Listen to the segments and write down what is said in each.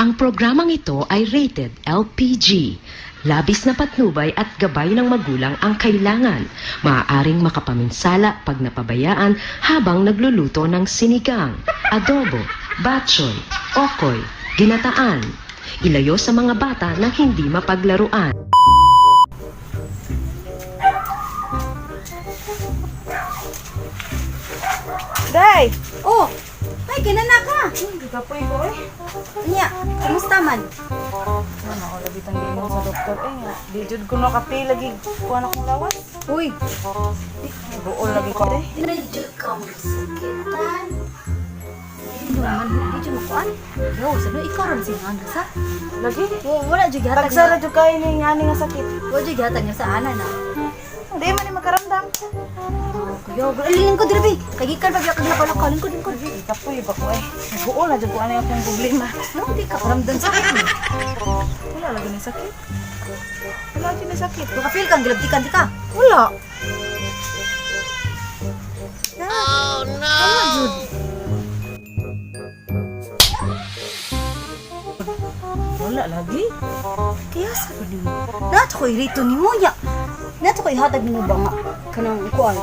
Ang programang ito ay rated LPG. Labis na patnubay at gabay ng magulang ang kailangan. Maaaring makapaminsala pag napabayaan habang nagluluto ng sinigang, adobo, batchoy, okoy, ginataan. Ilayo sa mga bata na hindi mapaglaruan. Day! Oh, ay kinana ka. Kapoy ko eh. Nya, kumusta man? Ano ako lagi tang giingon sa doktor eh nga. Di jud ko nakapi lagi kuan akong lawas. Uy, Buol lagi ko eh. di jud ka masakitan. Di man, di jud mo kuan. Yo, sa ikaw ron si ana sa. Lagi. Oh, wala jud gihatag. Tagsara jud kay ni ngani nga sakit. Wala jud gihatag nga sa ana na. Di man ni makaramdam. Kuya, alin ko dire bi. Kay gikan pa biya kag lakaw lingkod lingkod. Kapoy ba ko eh. Buol na jud ko ani akong problema. No, di ka karamdam sa sakit. Wala lagi ni sakit. Wala jud ni sakit. Baka feel kang gilabtikan di ka. Wala. Oh no. Wala jud. Wala lagi. Kaya sa ko nimo. Nato ko irito nimo nya. Nato ko ihatag nimo ba nga kanang kuan.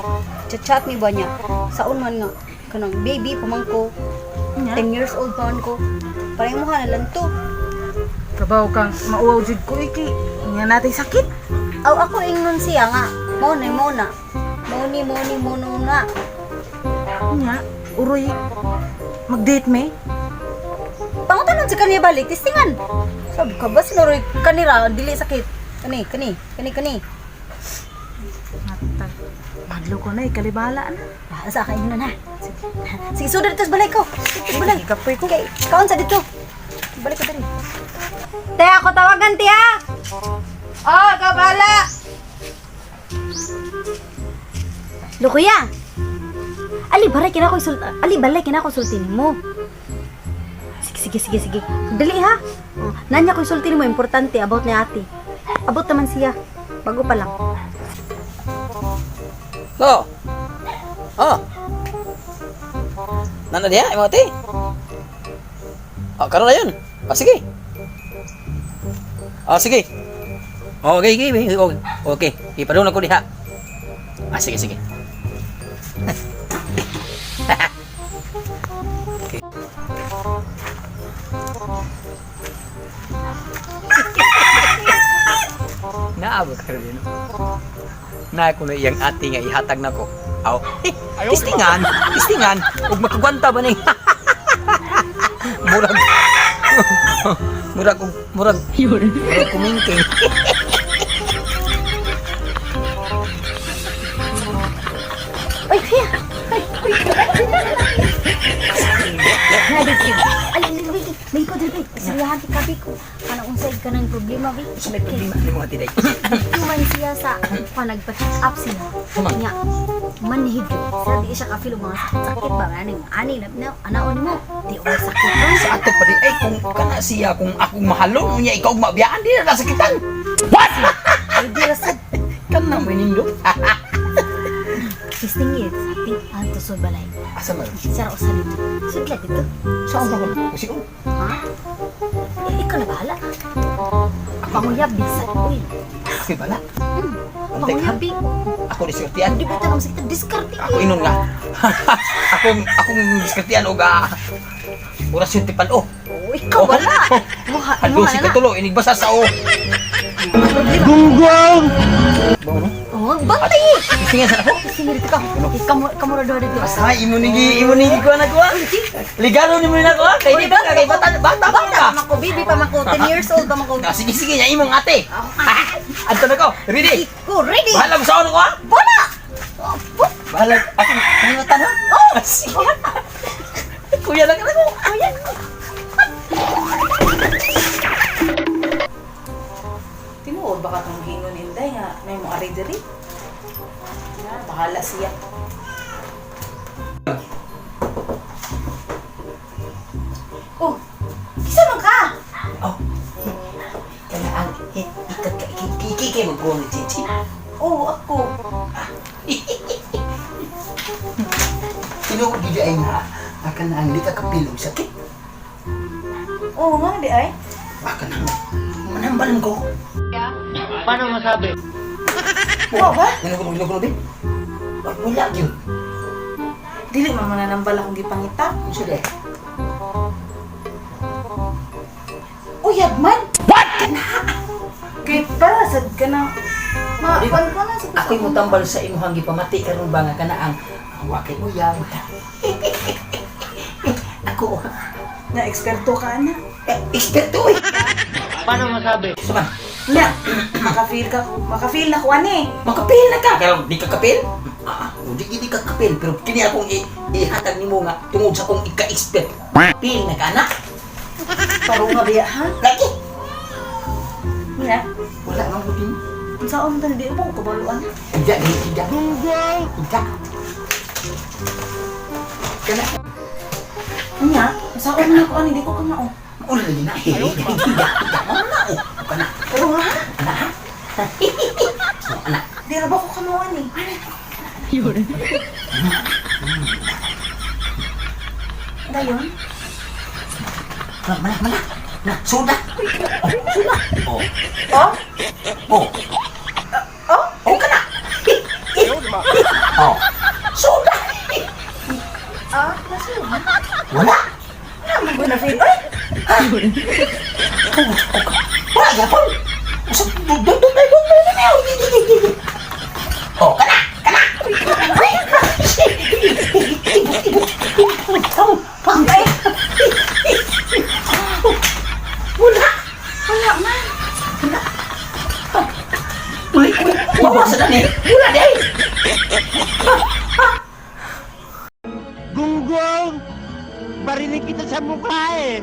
Chat-chat mi ba niya. Saon man nga kanang baby pa man ko. 10 years old pa man ko. Parang mo na lang to. Kabaw kang mauwaw jud ko iki. Nga natay sakit. Aw ako ingnon siya nga. Mao na mao na. Mao ni mao ni mao na. Nya, uroy mag-date me. Pangutanon sa kaniya balik testingan. Sabi ka ba sinuroy kanira dili sakit. Kani kani kani kani. Matay. Madlo ko na ikalibala na. Ah, sa akin na na. Sige, sudah dito sa balay ko. Dito sa balay. Kapoy ko. Okay, kaon sa dito. Balik ko diri. Te, ako tawagan, tiya. Oh, kabala. Lo, kuya. Ali, baray kina ko isul Ali, balay kina ko sulti nimo. Sige, sige, sige, sige. Dali ha. Oh, nanya ko isulti nimo importante about ni ate. About naman siya. Bago pa lang. Lo. Oh. Nana diha imo ate. Oh, karon na yun. Ah, sige. Ah, sige. Okay, okay, okay. Okay, ipadung na ko diha. Ah, sige, sige. Okay. Naabot ka rin, no? Na ko na iyang ate nga ihatag nako. Aw. Tistingan, tistingan ug makagwanta ba ning. Murag murag murag murag kumingking. Ay, kuya. Ay, ay. Ali, ali, ali. May ko diri. Siriyahan ti kabi ko. Kana unsay ka ng problema, bi. May problema ni mo ate day. Human siya sa pa nagpa-check up siya. Human? Nya, manhid. Sa di siya ka-feel og mga sakit-sakit ba ani ani na na anaon nimo. Di og sakit. Sa ato pa di ay kung kana siya kung akong mahalon unya ikaw mabiyaan di na nasakitan. What? Ay di ra sad. Kana mo nindot. Tisting it. Ting anto sa balay. Asa man? Sara usa dito. Sudla dito. Saan ba ko? Kasi oh, Ha? Eh, ikaw na bahala. Panguyab bisan. Uy. ako'y bala. Antay ka. Panguyab bi. Ako diskartian. Di ba tanong sakit diskarte. Ako inon nga. Akong akong diskartian og orasyon tipal-o. Oh, ikaw wala. Muha, Halo muha si na. katulo inigbasa sa o. Gunggong! Bao no? Oh, bantay. Tistingan sa ako. Sige dito ka. Ikaw kamo ra dito. Asa imo ni ko na ko. Ligaro ni mo na ko ah. Kay di ba kay bata bata pa Bata ka. pa man ko, baby pa man ko, 10 years old pa man ko. Ah, sige sige nya imong ate. Adto na ko. Ready. Ko ready. Bahala ko sa ano ko ah. Bola! Bahala ako kalimutan ha. Oh. Sige. Kuya lang ako. Kuya. Tinuod baka tong gingon inday nga may mo ari diri. Na, bahala siya. Oh, kisa man ka? Oh. Kana ang ikat ka kiki magkuha ni Chichi. Oh, ako. Tinuod gid ay nga akan ang di ka kapilong sakit. Oo nga, di ay. Ah, kanang manambalan ko. Paano masabi? Oo ba? Nanagulo, be. Wala gyud. Dili man mananambal akong gipangita. Unsa di? Uyab man! What? Kay para sad ka na. Ma, kuan ko na sa Ako'y mutambal sa imuhang gipamati karon ba nga kana ang wakay uyab. Ako, Na eksperto ka na. eh, eksperto eh. Paano masabi? Suman, Na, maka-feel ka, maka-feel na ko ani. makapil na ka. Karon di ka kapil? Ah, di ka kapil pero kini akong ihatag nimo nga tungod sa akong ika-expert. Pil na ka na. Parunga biya ha? Lagi. Nga. Wala man ko din. Unsaon man di mo ko kabaluan. Ida, di, ida. Ida. Kana, Nya, unsaon man ako ani di ko kamao. mauna lagi na. Ida, ida, ida. Mauna na, oh. Kana, Parunga ha? kana, ha? Oh, anak. Di ra ba ko kamao ani? Dayon? Mana, mana, na, suda. Oh, suda. Oh, Oh? oh. Oh? Oh, kana. Oh, suda. Ah, nasa yun? Wala. Wala man ko na feel. Ay! Wala, yapon. Usap, dun, dun, dun, dun, dun, dun, dun, dun, dun. Oh, kana, kana. Ibot, ibot, ibot, ibot. Ay. Wala. Wala man. Uli, uli. Wala sa dani. Wala di. Gunggong! Barinig kita sa mukha eh!